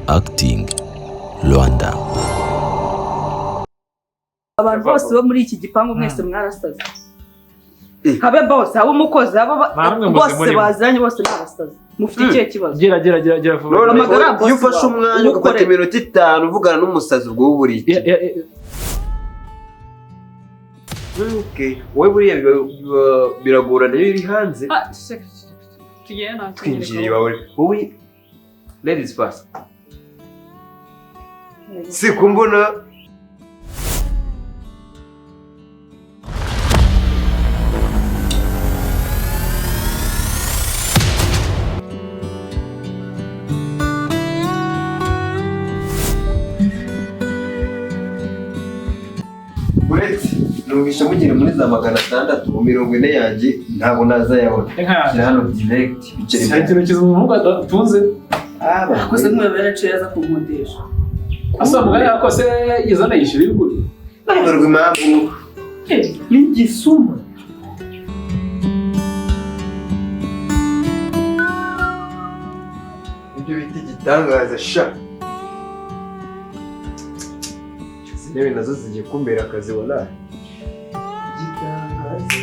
Acting Rwanda. Abantu bose bo muri iki gipangu mwese mwarasaze, habe bose, habe umukozi, habe Namwe muzi bose murimo. baziranye, bose ni abasazi. Mufite ikihe kibazo? Gira gira gira gira vuba. None Hamagara iyo boss ufashe wawe, umwanya ugafata umukorere. iminota 5 uvugana n'umusazi, ubwo wowe uri iki? Okay. Wowe buriya biragorana iyo uri hanze. Ah, shit, shit, shit. Tugiye nta Twinjiriye iwawe, wowe ladies first, si kumbona. Uretse numvisha mugera muri za 640 yanjye, ntabwo nazayabona. Shyira hano direct biceri. Hari ikintu kiza umuhungu adatunze. Akoze nk'uyu yaraciye aza kunkodesha. Asa mugari yakose yizana yishyura ibiguri. Ntabwo impamvu. Ni igisuma. Ibyo bita igitangaza sha. Izi ntebe nazo zigiye kumbera akazi wala. Igitangaza,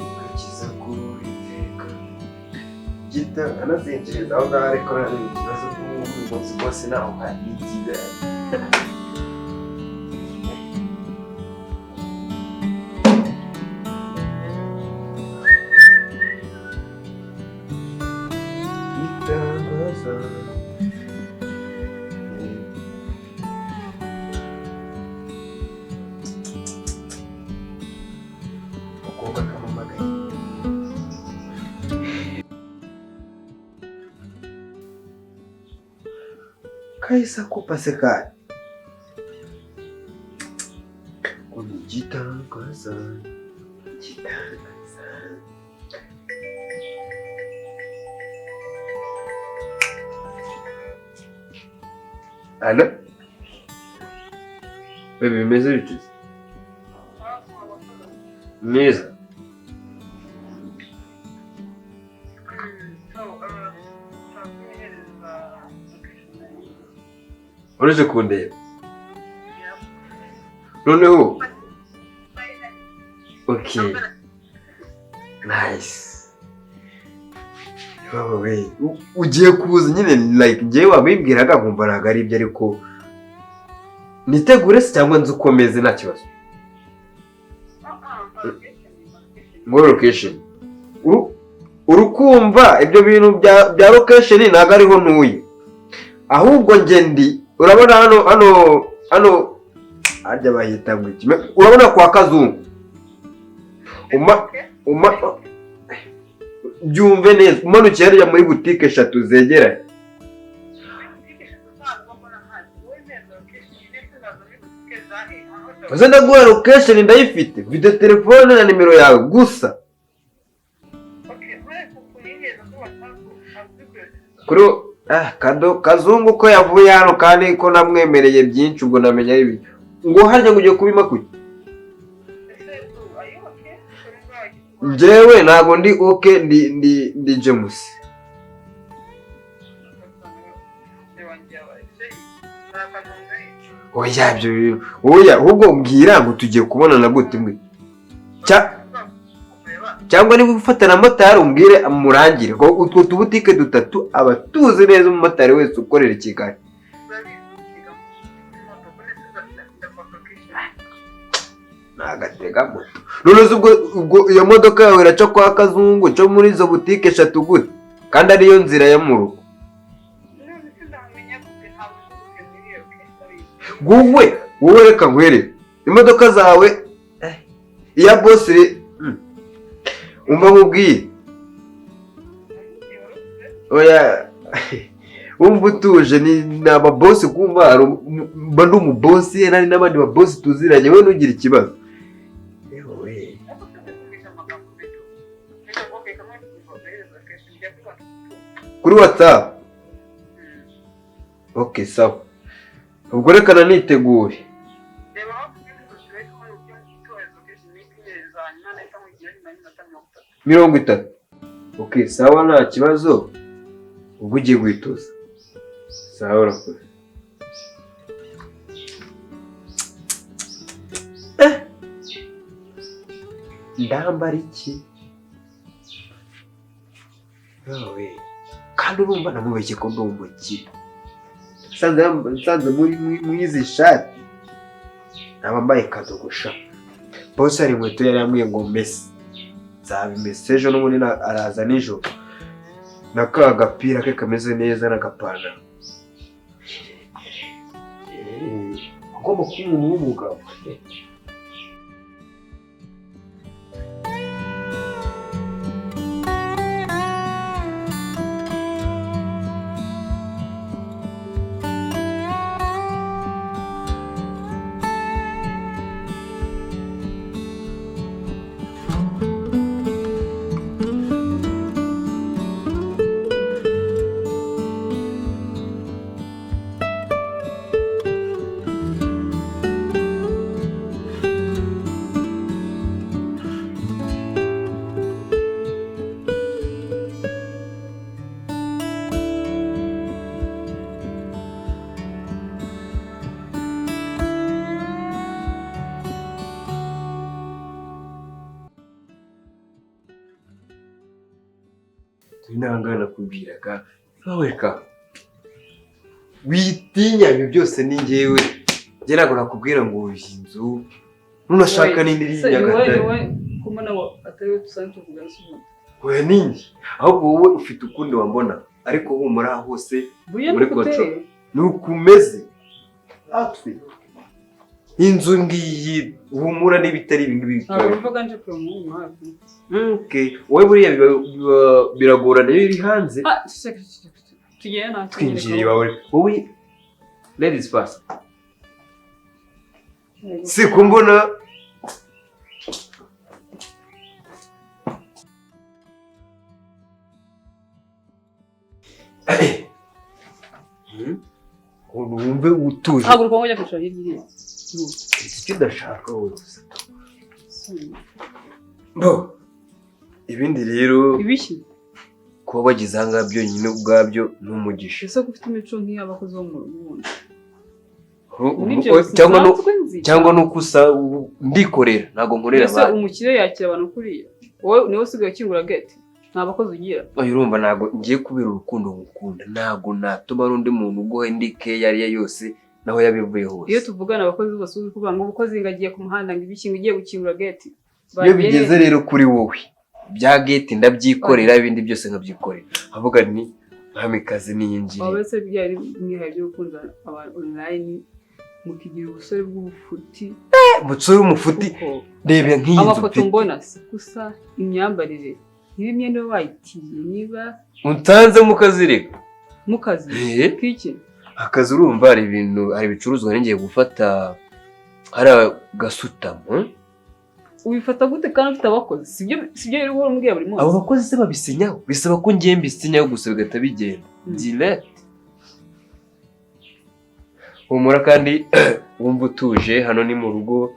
agakiza k'Uwiteka. Gita anazinjiriza aho ngaho, ariko nta ikibazo umunsi wose ntaho hanigira. Igitangaza. Umukobwa akamamagaye. Kahise akupa se kare. Ngo ni igitangaza. Igitangaza. Allo? Baby, bimeze bite? Neza. Uraje kundeba? Noneho? Okay. Nice. Baba we, ugiye kuza nyine, like njyewe wabimbwiraga nkumva ntabwo ari ibyo, ariko nitegure se cyangwa nzi uko meze, nta kibazo. Muri location. Urukumva ibyo bintu bya location ntabwo ariho ntuye. Ahubwo njye ndi, urabona hano hano hano harya bahita ngo iki? Urabona kwa Kazungu. Uma uma byumve neza, umanukiye hariya muri butike eshatu zegeranye. Uze ndaguha location, ndayifite, mfite telefone na nimero yawe gusa. Kuri ah kado Kazungu ko yavuye hano kandi ko namwemereye byinshi, ubwo namenya ibi ngo harya ngo ugiye kubima kuki? Njyewe ntabwo ndi okay, ndi James. Oya, ibyo bintu oya, ahubwo mbwira ngo tugiye kubonana gute mwe? Cyangwa niba ufata na motari umbwire murangire ko utwo tubutike dutatu abatuzi neza, umumotari wese ukorera i Kigali. Nagatega moto. None se ubwo iyo modoka yawe iraca kwa Kazungu cyo muri izo butike eshatu gute kandi ariyo nzira yo mu rugo? Wowe wowe reka nkwereke imodoka zawe, iya boss umva nkubwiye, oya, wumva utuje, ni ababosi kumva mba ndi umubosi nari n'abandi babosi tuziranye, we ntugire ikibazo. Ewe. Kuri WhatsApp. Okay, sawa, ubwo reka nanitegure. 30. Okay, sawa nta kibazo. Ubwo ugiye guhituza. Sawa urakoze. Ndambara iki? Yawe. Kandi urumva namubeshye ko ndi umukire. Nsanze muri izi shati. Naba mbaye kadogosha. Boss hari inkweto yari yambwiye ngo mese. Nzabimesa ejo n'ubundi araza nijoro. Na ka gapira ke kameze neza n'agapantaro. Agomba kuba umuntu w'umugabo. Intangana nakubwiraga naweka witinya ibyo byose ni njyewe. Njye ntabwo nakubwira ngo inzu nunashaka n'indi iri Nyagatare. Oya ninjye ahubwo wowe ufite ukundi wambona ariko humura hose muri control nuko umeze outfit inzu ngiyi humura n'ibitari ibi ngibi. Okay, wowe buriya biragorana iyo iri hanze. Twinjiriye iwawe wowe ladies first. Si kumbona wumve utuje. Haguruka ngo ujye kwicara hirya iriya. Icyo udashaka wowe gusa. Bo ibindi rero ibiki kuba wagize aha ngaha byonyine ubwabyo ni umugisha. Ese ko ufite imico nk'iy'abakozi bo mu rugo cyangwa nuko usa ndikorera ntabwo nkorera abantu. Ese umukire yakira abantu kuriya wowe niwe usigaye ukingura gate nta bakozi ugira? Oya urumva ntabwo ngiye kubera urukundo ngukunda ntabwo natuma n'undi muntu uguha indi keya ariyo yose naho yabivuye hose. Iyo tuvugana abakozi bose uzi kuvuga ngo umukozi ngo agiye ku muhanda ngo ibiki ngo igiye gukingura gate. Iyo bigeze rero kuri wowe bya gate ndabyikorera ibindi byose nkabyikorera. Avuga ni mwamikazi niyinjire. Waba se byari mwihaye byo gukunda abantu online mukigira ubusore bw'ubufuti. Umusore w'umufuti reba nk'iyi nzu. Amafoto mbona gusa imyambarire niba imyenda wayitiye niba untanze mukazireka. Mukazi kiki? Akazi urumva hari ibintu hari ibicuruzwa ngiye gufata hari gasutamo. Ubifata gute kandi ufite abakozi? Sibyo rero uhora umbwira buri munsi. Abo bakozi se babisinyaho bisaba ko ngiye mbisinyaho gusa bigahita bigenda direct. Humura kandi wumva utuje hano ni mu rugo.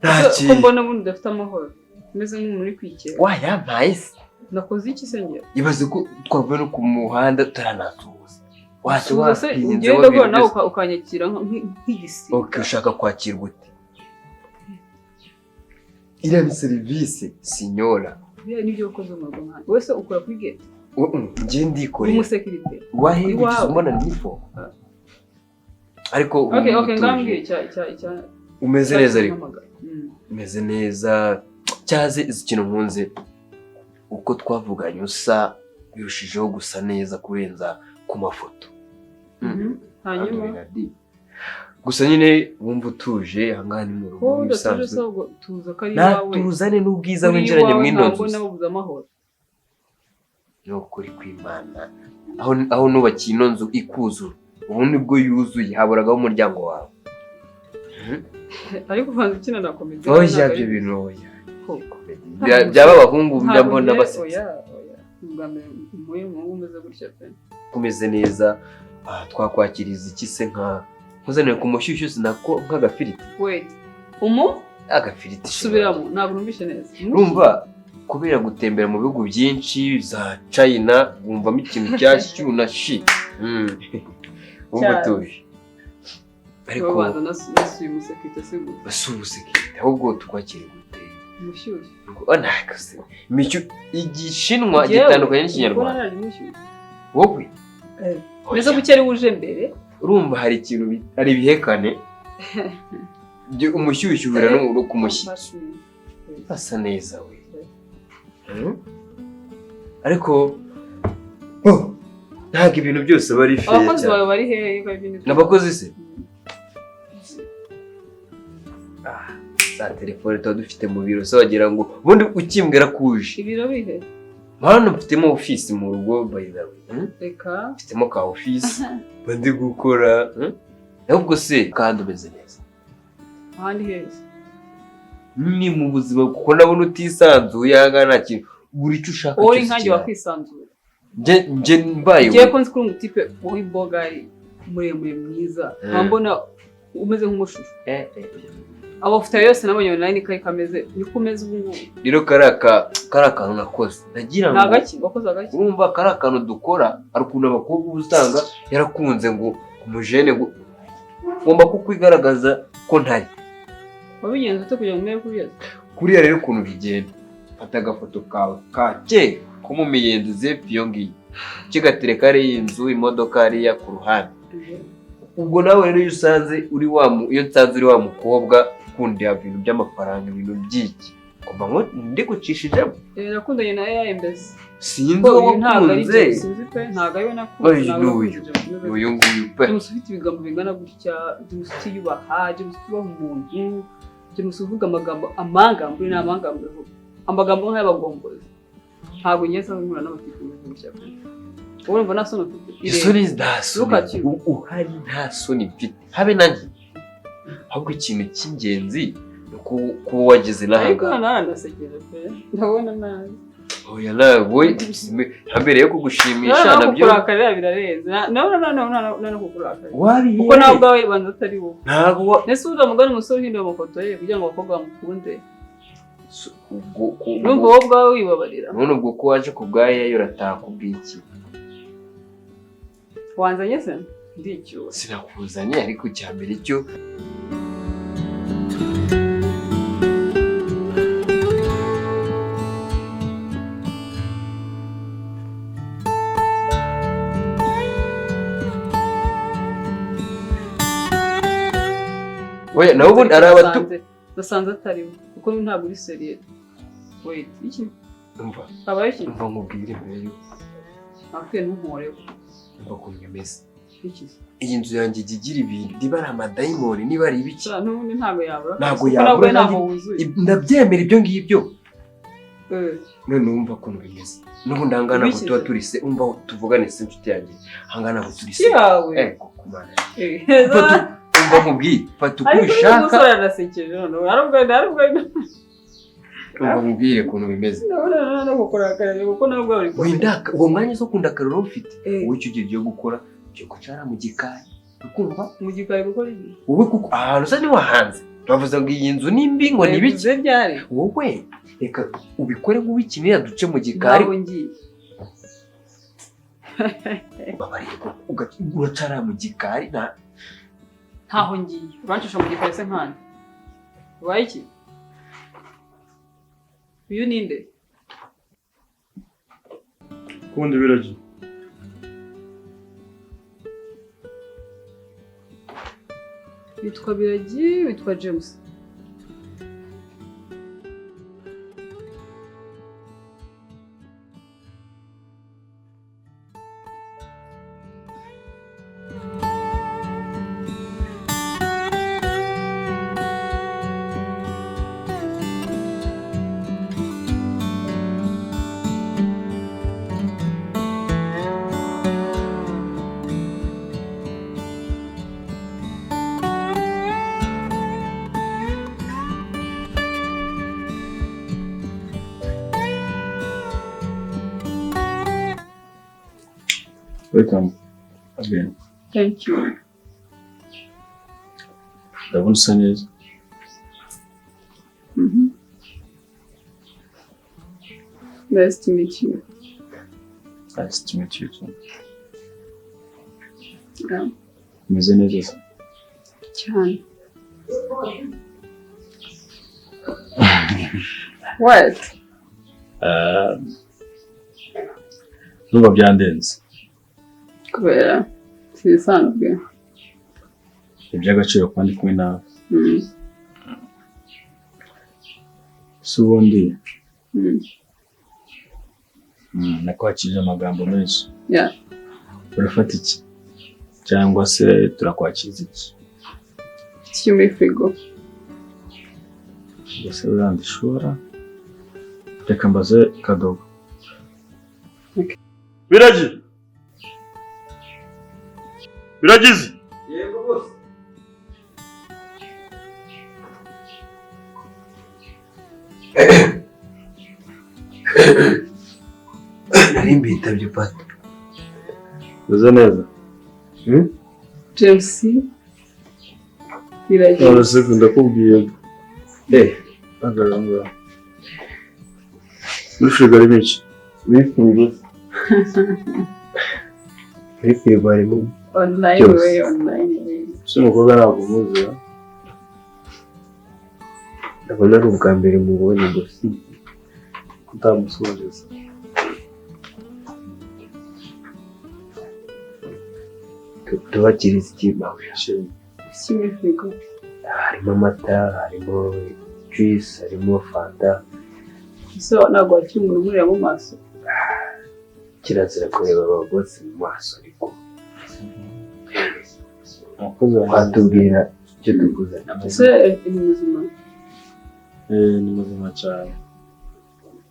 Nta kintu. Ko mbona ubundi udafite amahoro umeze nk'umuntu uri kwikera. Wayampaye se? Nakoze iki se njye? Ibaze ko twavuye no ku muhanda turanasuhuza. Waje ugenda guhura nawe ukanyakira nk'igisiga. Okay, ushaka kwakirwa ute? Iriya ni serivisi sinyora. Biriya nibyo wakoze mu rugo mwana. Wowe se ukora kuri gate? Njye ndikorera. Umusekirite. Wahindukije umbona nifo. Ariko okay, ngambwiye cya umeze neza ariko. Umeze neza. Cyaze ikintu nkunze uko twavuganye usa birushijeho gusa neza kurenza ku mafoto. Hanyuma gusa nyine wumva utuje aha ngaha ni mu rugo bisanzwe. Natuzane n'ubwiza winjiranye mu ino nzu. Ni ukuri kw'Imana aho nubakiye ino nzu ikuzura ubu nibwo yuzuye haburagaho umuryango wawe. Ariko ubanza ukina na komedi. Oya ibyo bintu oya. Byaba abahungu mbona basetsa. Umeze neza twakwakiriza iki se nka nkuzanire ku mushyushyu sinako nk'agafiriti. Wait. Umu? Agafiriti. Subiramo ntabwo numvise neza. Urumva Kubera gutembera mu bihugu byinshi za China, wumvamo ikintu cya shu na shi. Wumva Cyane. utuje. Ariko Babanza nasuye umusekirite se gusa. si ubusekirite, ahubwo tukwakire gute? Umushyushyu. Oh, ntakase. Imicyo igishinwa Njyewe, gitandukanye ubwo n'ikinyarwanda. naraje umushyushyu. Wowe? Eh. Mbese kuki ari wuje mbere? Urumva hari ikintu hari ibihekane. Umushyushyu uhura no ku mushyitsi. Asa neza we. Ariko ntabwo ibintu byose aba ari feya Abakozi cyane. bawe bari hehe? Ko ibintu N'abakozi se? Za telefone tuba dufite mu biro se wagira ngo ubundi ukimbwira ko uje. Ibiro bihe? Hano mfitemo office mu rugo by the way. Reka. Mfitemo ka office mba ndi gukora. Ahubwo se kandi umeze neza. Ahandi heza. Ni mu buzima kuko ndabona utisanzuye aha ngaha nta kintu buri icyo ushaka Wowe cyose nkanjye kirahari. wakwisanzura. Nje mbaye Ngiye ko nzi kuri umutipe w'ibogari muremure mwiza. Nkaba mbona umeze nk'umushushu. Amafoto yawe yose nabonye online kari kameze niko umeze ubu ngubu. Rero kari akantu nakoze. Nagira ngo Ni agaki wakoze agaki. Urumva kari akantu dukora, hari ukuntu abakobwa uba usanga yarakunze ngo umujene ngo ugomba kukwigaragaza ko ntari. Wabigenza ute kugira ngo umere kuriya? Kuriya rero ukuntu bigenda. Fata agafoto kawe ka kera ko mu miyenzi zepfo iyo ngiyo. Kigatereka hariya inzu, imodoka hariya ku ruhande. Ubwo nawe rero iyo usanze uri wa iyo nsanze uri wa mukobwa ukunda ibintu by'amafaranga, ibintu by'iki, kuva ngo ndi gucishijemo. Nakundanye na AI mbese. Sinzi Ko uwo uyu ntabwo ari wakunze. James, sinzi pe, ntabwo ari we nakunze, Oya, ntabwo n'uyu. nakunze James. Uyu nguyu pe. James ufite ibigambo bingana gutya, James utiyubaha, James utubaha umuntu, James uvuga amagambo amangambure n'amangambure avuga. Amagambo nk'ay'abagombozi. Ntabwo ngiye nsanzwe nkura n'abafite ibintu gutya pe. Wowe urumva nta soni ufite? Isoni nta soni. Look at you. Uhari nta soni mfite. Habe nanjye. Ahubwo ikintu cy'ingenzi ni kuba wageze Ariko n'ahangaha. nawe ndasekeje pe. Ndabona nabi. Oya nawe mbere yo kugushimisha Noneho nabyo. kukurakarira birarenze. Nawe kukurakarira. Wabihe. Kuko nawe ubwawe banza atari wowe. Ntabwo Ese uza mugani umusore uhindura amafoto ye kugira ngo abakobwa bamukunde. Urumva wowe ubwawe wibabarira. None ubwo ko waje ku bwa Yeyo urataha ku bw'iki? Wanzanye se? Ndicyuwe. Sinakuzanye ariko icya mbere cyo Oya, nawe ubundi ari abatu Nasanze atari we kuko ntabwo uri seriye. Wait, iki? Umva. Habaye iki? Umva nkubwire mbere yuko. Nakwiye ntunkoreho. Umva ukuntu bimeze. Iki? Iyi nzu yanjye ijya igira ibintu, niba ari amadayimoni, niba ari ibiki. N'ubundi ntabwo yabura. Ntabwo Kuko yabura, nawe ntabwo wuzuye. Ndabyemera ibyo ngibyo. None wumva ukuntu bimeze. N'ubundi aha ngaha ntabwo Ubishyize. tuba turi se, umva tuvugane se inshuti yanjye. Aha ngaha ntabwo turi se. Yawe. Kumana. Umva nkubwiye, fata uko Ariko uyu ubishaka. musore arasekeje noneho. Arubwo. Umva nkubwire ukuntu bimeze. Ndabona no kukurakarira kuko nawe ubwawe uri kumwe. Windaka, uwo mwanya zo kundakara urawufite. Wowe icyo ugiye gukora, ugiye kwicara mu gikari. Ukumva? Mu gikari gukora iki? Wowe kuko ahantu usa niwahanze. Bavuze ngo iyi nzu ni mbi ngo ni ibiki? Bivuze ryari? Wowe reka ubikore nk'uwikinira duce mu gikari. Ntabwo ngiye. Babarira uracara mu gikari nta Ntaho ngiye. Urancisha mu gikari se nkande. Ubaye iki? Uyu ni nde? Kundi Biragi. Witwa Biragi, witwa James. Welcome again. Thank you. Ndabona usa neza. Nice to meet you. Nice to meet you too. Yeah. Umeze neza se? Cyane. What? Ndumva byandenze. Kubera sibisanzwe. Iby'agaciro kuba ndi kumwe nawe. Si ubundi nakwakirije amagambo menshi. Yeah. Urafata iki? Cyangwa se turakwakiriza iki? Iki muri frigo. Ese urandishora? Reka mbaze Kadogo. Okay. Biragi! Biragize! Yego bose. Nari mbitabye Pata. Uze neza. James. Biragize. None se ndakubwiye. Hagarara ngaho. Muri frigo harimo iki? Muri frigo. Muri frigo harimo Online byose. Way, online way. Ese umukobwa ntabwo umuzi? Ndabona ari ubwa mbere mubonye gusa. Kutamusuhuza. Tubakiriza iki mawe? Iki muri frigo. Harimo amata, harimo juice, harimo fanta. Ese ntabwo wakira umuntu umureba mu maso? Kirazira kureba ababosi mu maso ariko. Umukozi wanjye. Watubwira icyo tukuzana. Ese ni muzima? Ni muzima cyane.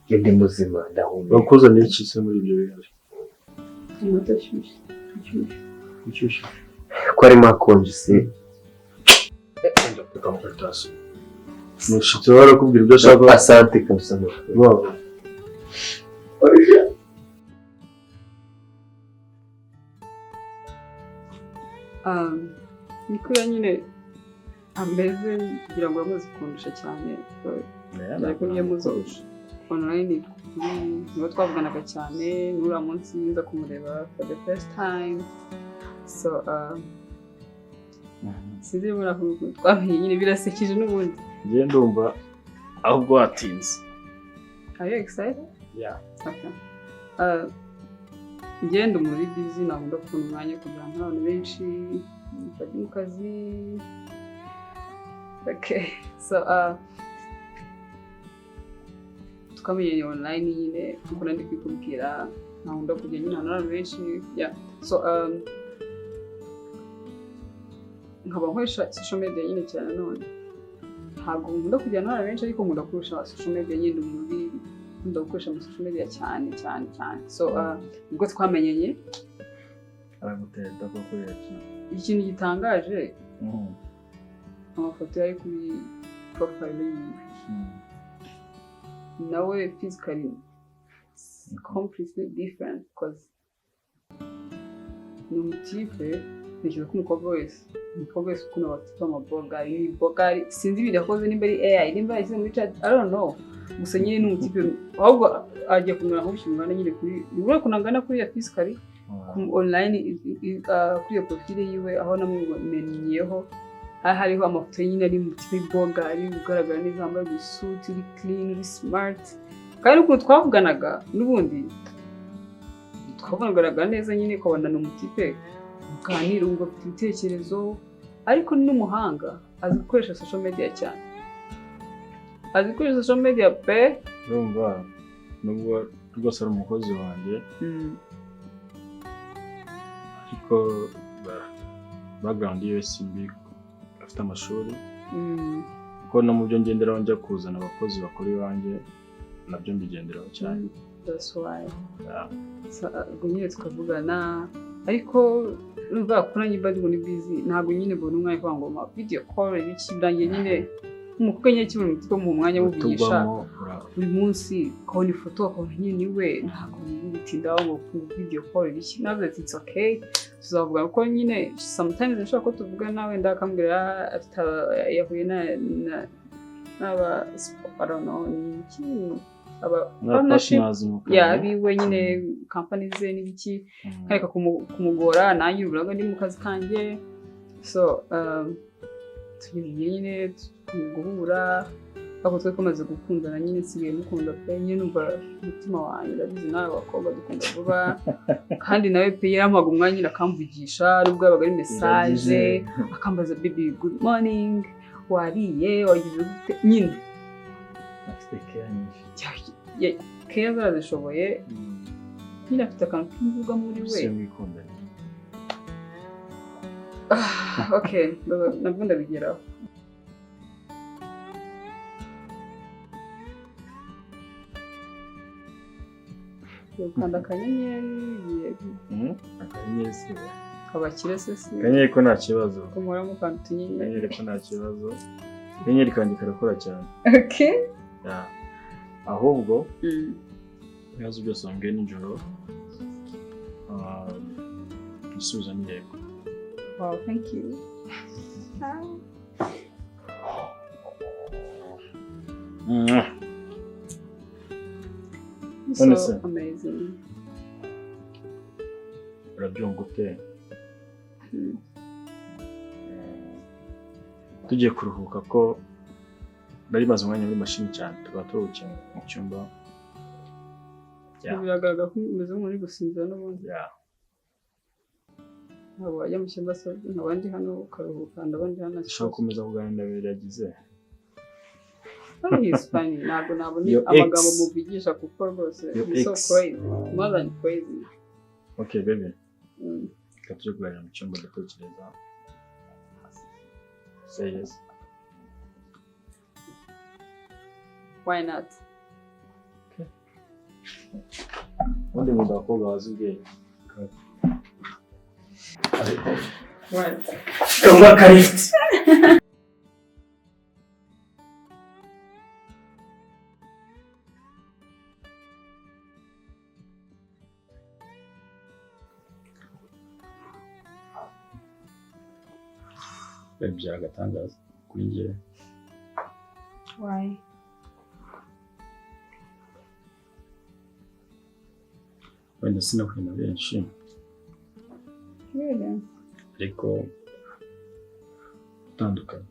Ndi muzima ndahumeka. Bakuzaniye iki se muri ibyo bihari? Amata ashyushye. Ashyushye. Inshyushyu. Ko arimo akonje se. Umushyitsi we arakubwira ibyo ashaka. Asante kabisa. Waba. Ni kuriya nyine ameze kugira ngo uramuzi kundusha cyane. Ariko niyo muzi online nibo twavuganaga cyane n'uriya munsi nza kumureba for the first time. So sinzi niba ukuntu twamenye nyine birasekeje n'ubundi. Njye ndumva ahubwo watinze. Are you excited? Yeah. Okay. Ngenda muri busy ntabwo kubona umwanya kugira ngo abantu benshi bari mu kazi. Okay. So twamenye online nyine kuko nandi kwikubwira ntabwo kujya nyine ahantu benshi. Yeah. So nkaba nkoresha social media nyine cyane none. Ntabwo nkunda kujya n'abantu benshi ariko nkunda gukoresha social media nyine muri nkunda gukoresha ama social media cyane cyane cyane. So ubwo twamenyanye araguteta koko yakina. Ikintu gitangaje amafoto yari kuri profile yiwe. Nawe physically completely different because ni umutipe ntekereza ko umukobwa wese ukunda abatipe amabogari bogari sinzi ibintu yakoze nimba ari AI nimba yashyize muri chat I don't know gusa nyine ni umutipe ahubwo agiye kumera nk'ushyingana nyine kuri ubura kunangana kuri ya physically online kuri iyo profile yiwe aho namumenyeho hariho amafoto nyine ari mu tipe bogari ugaragara neza wambaye isuti uri clean uri smart kandi ukuntu twavuganaga n'ubundi twavuganaga neza nyine ukabona ni umutipe muganira wumva afite ibitekerezo ariko ni n'umuhanga azi gukoresha social media cyane azi gukoresha social media pe. Urumva nubwo rwose ari umukozi wanjye ariko background yiwe si mbi afite amashuri kuko no mu byo ngenderaho njya kuzana abakozi bakora iwanjye nabyo mbigenderaho cyane. That's why. Ubwo nyine tukavugana ariko urumva ko nanjye mba ndi muri busy ntabwo nyine mbona umwanya kugira ngo video call ibiki birangiye nyine umukobwa nyine kibona umutwe mu mwanya wuvugisha buri munsi ukabona ifoto ukabona nyine niwe ntabwo bitindaho ngo video call ibiki navuze ati it's okay tuzavuga kuko nyine sometimes nshobora ko tuvugana wenda akambwira afite yahuye n'aba I don't know ni iki Aba partnership ya abiwe nyine, company ze n'ibiki, nkareka kumugora. Nanjye urabona ndi mu kazi kanjye. So tugeze igihe nyine guhura, ariko twe tumaze gukundana nyine, nsigaye mukunda pe. Nyine numva umutima wanjye, urabizi nawe, abakobwa dukunda vuba. Kandi nawe pe yarampaga umwanya nyine akamvugisha, nubwo yabaga ari message, akambaza: "Baby, good morning, wariye, wagize gute?" Nyine Afite care nyinshi. Keya zarazishoboye nyine, afite akantu k'imvuga muri we. Si mwikundanye? Ah, okay, nabwo ndabigeraho. Gukanda akanyenyeri. Akanyenyeri se? Abakire se si? Akanyenyeri ko nta kibazo. Ko muhora mukanda utunyenyeri. Akanyenyeri ko nta kibazo, akanyenyeri kanjye karakora cyane. Okay. Yeah. Ahubwo ibibazo byose wambwiye nijoro, igisubizo ni yego. Wow, thank you. Mwah. So None se? amazing. Urabyumva ute tugiye kuruhuka, ko nari maze umwanya muri mashini cyane, tukaba turuhukiye mu cyumba? Yeah. Biragaragara ko umeze nk'uri gusinzira n'ubundi. Yeah. Ntabwo wajya mu cyumba se nkaba ndi hano ukaruhuka, ndaba ndi hano? Dushobora gukomeza kuganira biragize. Oh, he's funny. Ntabwo nabona Your amagambo ex. muvugisha, kuko rwose Your he's so ex. crazy. More than crazy. Okay baby, reka tujye kuganira mu cyumba, ndatekereza. Say yes. Why not? Ubundi nkunda abakobwa bazi ubwenge. Right. Kangwa karifuti. Byagatangaza kuri njye. Why? Wenda sinahuye na benshi, Really? ariko utandukanye.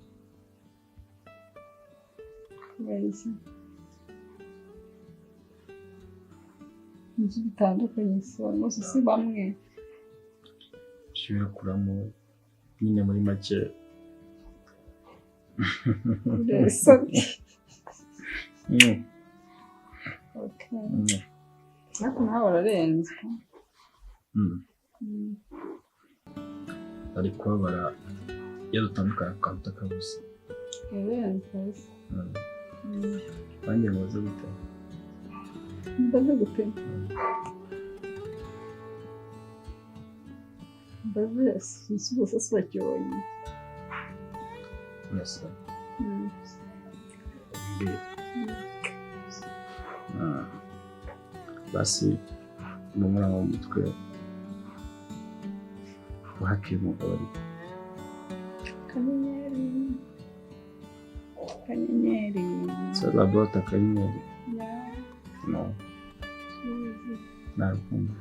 Kubera iki? Inzu bitandukanye si abantu bose, si bamwe. Kuramo nyine muri make. Urasabye. Okay. Ariko nawe urarenze. Ari kubabara iyo dutandukanye ku kantu utakabuze. Urarenze kabisa. Nanjye mubaze gute? Mbaze gute? Mbaze igisubizo se bakibonye? Nasa mbwira. Ah, basi ni umwana mu mutwe uhakiye umugabo, ariko Akanyenyeri. Akanyenyeri. It's all about akanyenyeri. Yeah. No. Tuzi. Nta rukundo.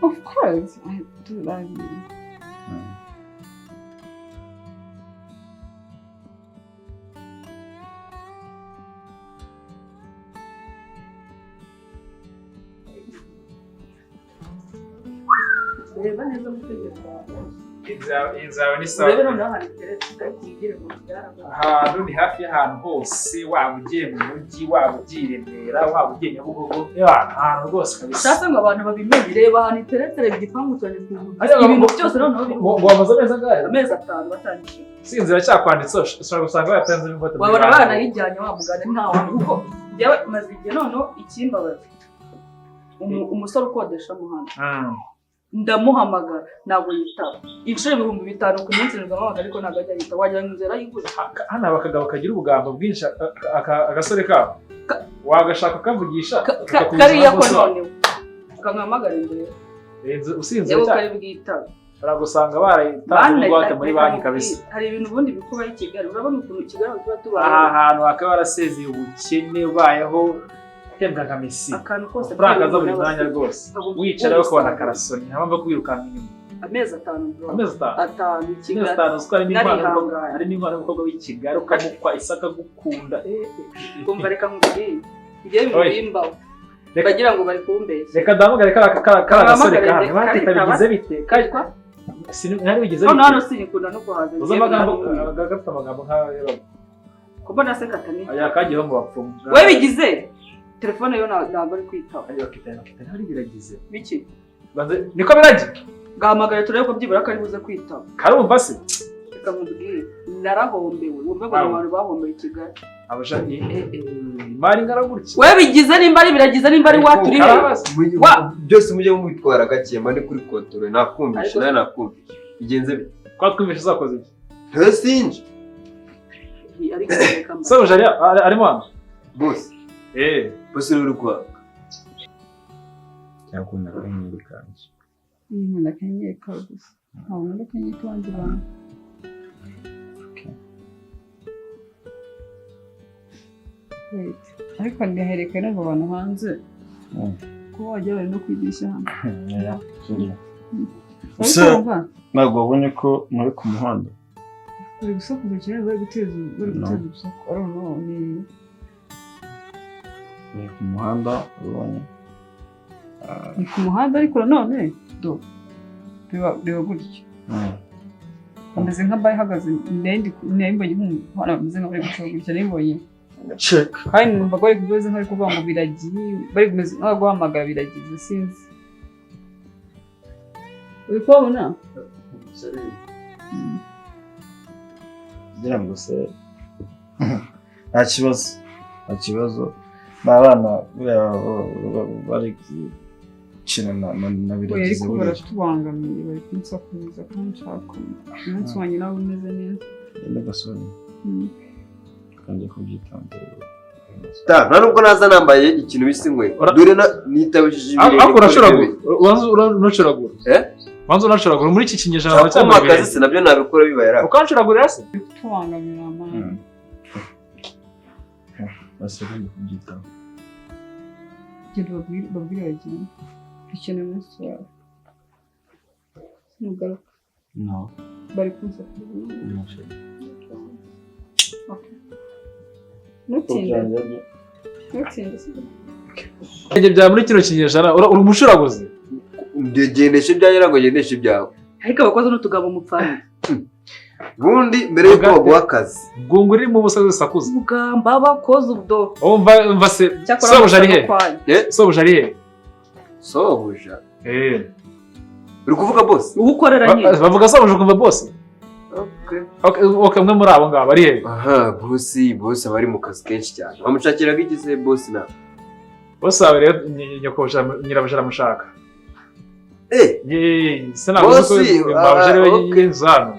Of course, I do love you. Reba neza amategeko. Inzu yawe ni sawa. Urebe noneho ahantu iteretse, ariko umbwire ngo byarabaye. Ahantu ni hafi y'ahantu hose, waba ugiye mu mujyi, waba ugiye i Remera, waba ugiye Nyabugogo, ahantu rwose kabisa. Sasa ngo abantu babimenye, reba ahantu iteretse, reba igipangu cyanjye ukuntu Ariko ibintu byose noneho biri ngo wamaze amezi angahe? Amezi 5 batangije. Si inzira cyakwanditseho, ushobora gusanga bayatanze ingwate muri Wabona banki. baranayijyanye wa mugani, nta wantu, kuko njyewe maze igihe. Noneho ikimbabaza, umusore ukodesha muhanda, ndamuhamagara ntabwo yitaba. Inshuro 5000 ku munsi ndamuhamagara, ariko ntabwo ajya yitaba, wagira ngo inzu yarayiguze. Hano haba akagabo kagira ubugambo bwinshi, agasore kabo wagashaka ukavugisha kakakuzana Kariya ko rwose. Noneho ukamuhamagara imbere Inzu usinze yewe cyane kari bwitabe. ushobora gusanga barayitanze Bana, ingwate muri banki kabisa. Hari ibintu ubundi bikubaho i Kigali, urabona ukuntu Kigali tuba tubayeho. Aha hantu hakaba harasezeye ubukene, ubayeho Hembwa nka Messi. Akantu kose Amafaranga aza buri k'abasore. mwanya rwose. Agomba Wicara ukabona umusaruro. karasoni, nta mpamvu yo kwirukanka inyuma. Amezi 5, bro. Amezi 5. 5 i Amezi Kigali. 5, uzi ko harimo impano Narihanganye. harimo impano y'umukobwa w'i Kigali ukamukwa isaka agukunda. Umva, reka nkubwire, njyewe Oye. bimbaho Reka- bagira ngo bari kumbeshya. Reka ndahamagare kariya gasore Bahamagare, kawe. reka Batita bigize bite? Kitwa? Ntari bigize None hano bite? sinikunda no kuhaza. Uzi Njyewe amagambo narumiwe. gafite amagambo nk'ayo Kumbona se katani aya kagiyeho mu bapfumu. We bigize telefone yo ntabwo ari kwitaba. Ayo bakita ntari biragize. Biki? Banze niko biragiye. Gahamagare turebe ko byibura ko ari buze kwitaba. Karumva se? Reka nkubwire, narahombewe, wumve ngo Aho. abantu bahombewe i Kigali. Abasha imari ingana gutya. We bigize nimba ari biragize, nimba ari waturi he? Karabaza. Byose mujye mubitwara gake, mba ndi kuri control, nakumvishe. Ariko- Nawe nakumvishe, bigenze bite? Kwa twumvishe uzakoze iki? Ntawe sinje. Ariko reka mba- Sobuja arimo hano. Bose. Eh. Bose uri kwaka. Cyangwa ukunda akanyenyeri kanjye? Nkunda akanyenyeri kawe gusa, ntabwo nkunda akanyenyeri k'abandi bantu. Okay. Wait. Ariko ngahereka numva abantu hanze kuba wajya bari no ku idirishya hano. Yeah, sorry. Bari Se- kumva. Ntabwo wabonye ko muri ku muhanda? Bari gusakuza cyane, bari No. guteza urusaku. I don't know, ni Ni ku muhanda ubonye. Ah, ni ku muhanda, ariko nanone do reba, reba gutya. Bameze nk'abahagaze, nari mbonye nk'umuntu bameze nk'abari guca gutya, nari mbonye. Check. Kandi numva bari kumeze nk'abari kuvuga ngo biragiye, bari kumeze nk'abari guhamagara biragize, sinzi, uri kubabona? Kugira ngo se nta kibazo, nta kibazo, ni abana buriya bari gukina na Oya, biragize ariko buriya. baratubangamiye, bari kunsakuriza kandi nshaka umunsi wanjye nawe umeze neza. Genda gasore. Kanjye kubyitondera. Ta, nta nubwo naza nambaye ikintu bisa inkweto. Ura- Dore nitabishije ibirenge. Ariko uracuragura. Ubanza unacuragura. Eh? Ubanza unacuragura muri iki kinyejana Nshaka cyangwa akazi ibirenge. se nabyo nabikora bibaye ari Ukancuragurira se? Bari kutubangamira, man. Basi kanjye kubyitaho. Genda babwire bagende, dukeneye umunsi wawe nugaruka. No. Bari kunsakuriza. No, shit. Okay. Ntutinde, ntutinde, sibyo? Ibirenge byawe muri kino kinyejana uri umucuraguzi. Ngendesha ibyanjye, ntabwo ngendesha ibyawe. Ariko abakozi n'utugabo mupfana. Ubundi mbere y'uko baguha akazi Bwungu ririmo ubusa zisakuza. Mugamba abakozi ubwo. Umva, umva se. Cyakora Sobuja ari he? kwanyu. Sobuja ari he? Sobuja? Eh. Uri kuvuga boss? Uwo ukorera nyine. Bavuga sobuja ukumva boss. Okay. Okay, umwe muri abo ngabo ari he? Aha, boss, boss aba ari mu kazi kenshi cyane. Bamushakiraga iki se boss nawe? Boss wawe rero nyokobuja, nyirabuja aramushaka. Eh. Ye, se ntabwo uzi ko Boss, mabuja ariwe ah, okay. nyir'inzu hano.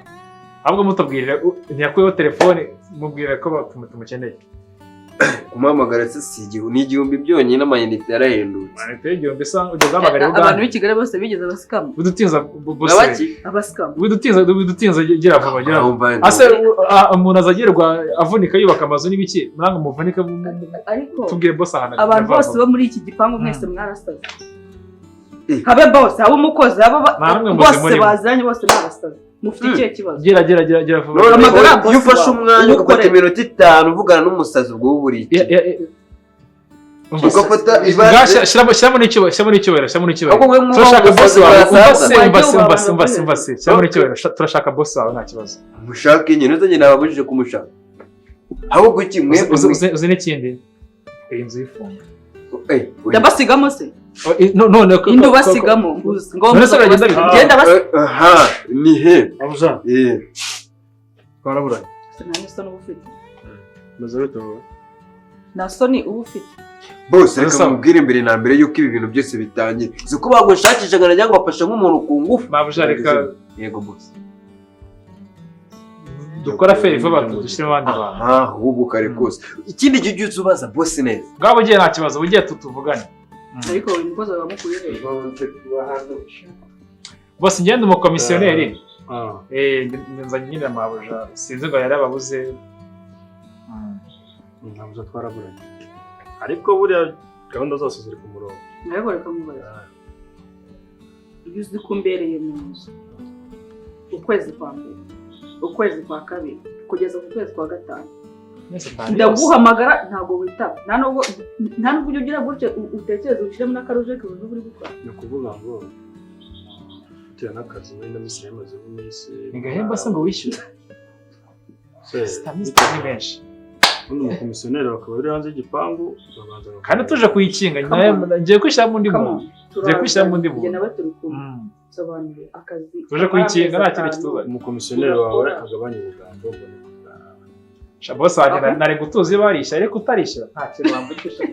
Ahubwo mutubwirire ntiyakuyeho telefone, mubwire ko tumukeneye. Kumuhamagara se si ni 1000 byonyine, amayinite yarahendutse. Amayinite y'1000 isa ugeze uhamagara Abantu Uganda. b'i Kigali bose bigeze abascammer. Widutinza boss. Abaki? Abascammer. Widutinza, widutinza, gira vuba, gira vuba. Aho mva. Ase umuntu azagirwa avunika yubaka amazu n'ibiki, namwe muvunika Ariko tubwire boss ahantu abantu vuba bose vuba. bo muri iki gipangu mwese mwarasaze. Eh. Habe bose, habe umukozi, habe Nta n'umwe muzima bose urimo. baziranye, bose ni abasazi. Mufite ikihe kibazo? Gira, gira, gira, gira vuba. None Hamagara iyo boss ufashe wawe, umwanya ugafata umukorere. iminota 5 uvugana n'umusazi, ubwo wowe uri iki? Umva se. Ugafata Ngaho ibaze. shyiramo n'icyubahiro, shyiramo n'icyubahiro, shyiramo n'icyubahiro. Ahubwo wowe mwubaha Turashaka boss umusazi wawe. Umva wasaza. se, umva se, Wajya umva se, umva se, ubaha. umva se, shyiramo n'icyubahiro. Turashaka boss wawe, nta kibazo. Mushake nyine, uzi nyine nababujije kumushaka. Ahubwo iki mwebwe Uzi n'ikindi, iyi nzu yifunga. Eh, oya. Ndabasigamo se? Oh, none Indi ubasigamo mbuzi ngo None se biragenda bite? genda basi. Eh, aha ni he? Abuja, Eh. twaraburanye. Nta n'isoni uba ufite. Meze bite wowe? Nta soni uba ufite. Bose, reka Sawa. mubwire mbere na mbere yuko ibi bintu byose bitangira. Uzi ko bagushakisha ngo ngo bafashe nk'umuntu ku ngufu. Mabuja, reka Yego boss. Dukora feri vuba, dushyiremo abandi bantu. Aha, ahubwo kare kose. Ikindi gihe ujye ubaza boss neza. Ngabo ugiye nta kibazo, ugiye tutuvugane. Ariko uyu mukozi aba amukuye he? Bose, ngende umukomisiyoneri. Ah, Eh, nzanye nyine mabuja, sinzi ngo yari ababuze. Ntabuza, twaraburanye. Ariko buriya Gahunda zose ziri ku murongo. Ariko reka mubaze. Iyo uzi ko umbereye mu nzu ukwezi kwa mbere, ukwezi kwa kabiri, kugeza ku kwezi kwa gatanu, ndaguhamagara ntabwo witaba, nta nubwo ujya ugira gutya utekereza ushyiremo n'akaruje kibuze uri gukora. Ni ukuvuga ngo bitewe n'akazi muri ino minsi yamazemo iminsi. Ni gahemba se ngo wishyure? Ni benshi. Ubundi umukomisiyoneri bakaba bari hanze y'igipangu babanza. Kandi tuje kuyikinga ngiye kwishyiramo undi muntu. Ngiye kwishyiramo undi muntu. Njye nawe turi kumwe. Sobanure akazi. Tuje kuyikinga nta kintu kituzanye. Umukomisiyoneri wawe agabanya ubugambo mbone kugira. Boss wanjye nari gutuza iyo barishyura ariko utarishyura nta kintu wamvugisha.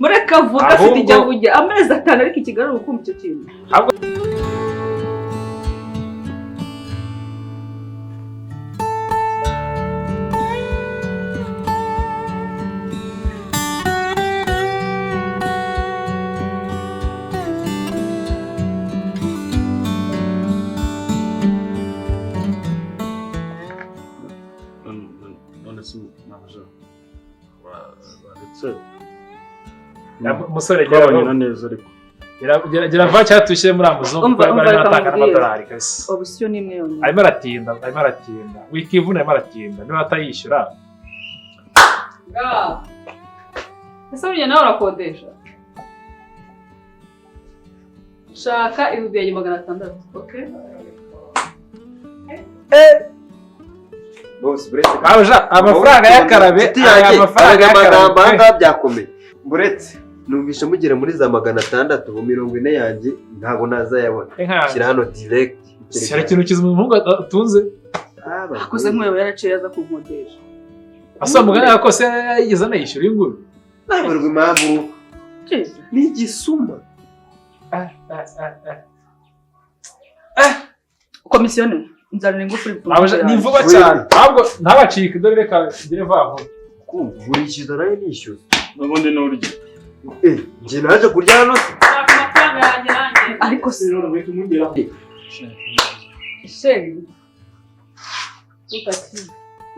Mureka avuga afite icyo avuga amezi 5 ariko ikigarura ukumva icyo kintu. Musore twabanye neza ariko gira va cyatushyire muri amuzungu kuko arimo aratanga n'amadolari kabisa. Option ni imwe yonyine. Arimo aratinda wikivuna arimo aratinda niba atayishyura. Ese burya nawe urakodesha? Shaka 2600, okay? Bose buretse amafaranga y'akarabe, amafaranga y'akarabe byakomeye. Buretse numvisha mugera muri za 600 mu 40 yanjye ntabwo nazayabona. Shyira hano direct. Shyira ikintu kizima umuhungu atunze. Akoze nk'uyo yaraciye aza kunkodesha. Asa mugana yakose yigeze anayishyura inguru. Naberwa impamvu. Ni igisuma. Komisiyoneri nzanira ingufu. Ni vuba cyane. Ntabwo ntabacike dore reka ngire vuba vuba. Kumva urishyuza nayo nishyuza. N'ubundi n'urya. Njye naje kurya hano. Amafaranga yanjye nanjye. Ariko si sheri.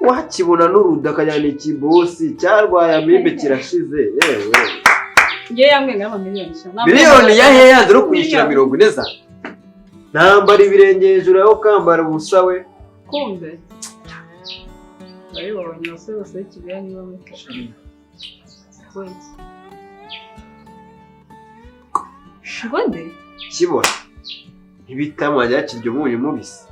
Wakibona n'uruda akajyana ikibosi cyarwaye amibe kirashize yewe. Ngiye yamwenga n'amamiliyoni. Miliyoni ya heya dore kuyishyura 40 za. Nambara ibirenge hejuru aho kambara ubusa we. Kumbe. Baribonye bose bose Kigali ni wowe. Shgonde? Kibona. Ibitama yakiryo umunyu mubisi.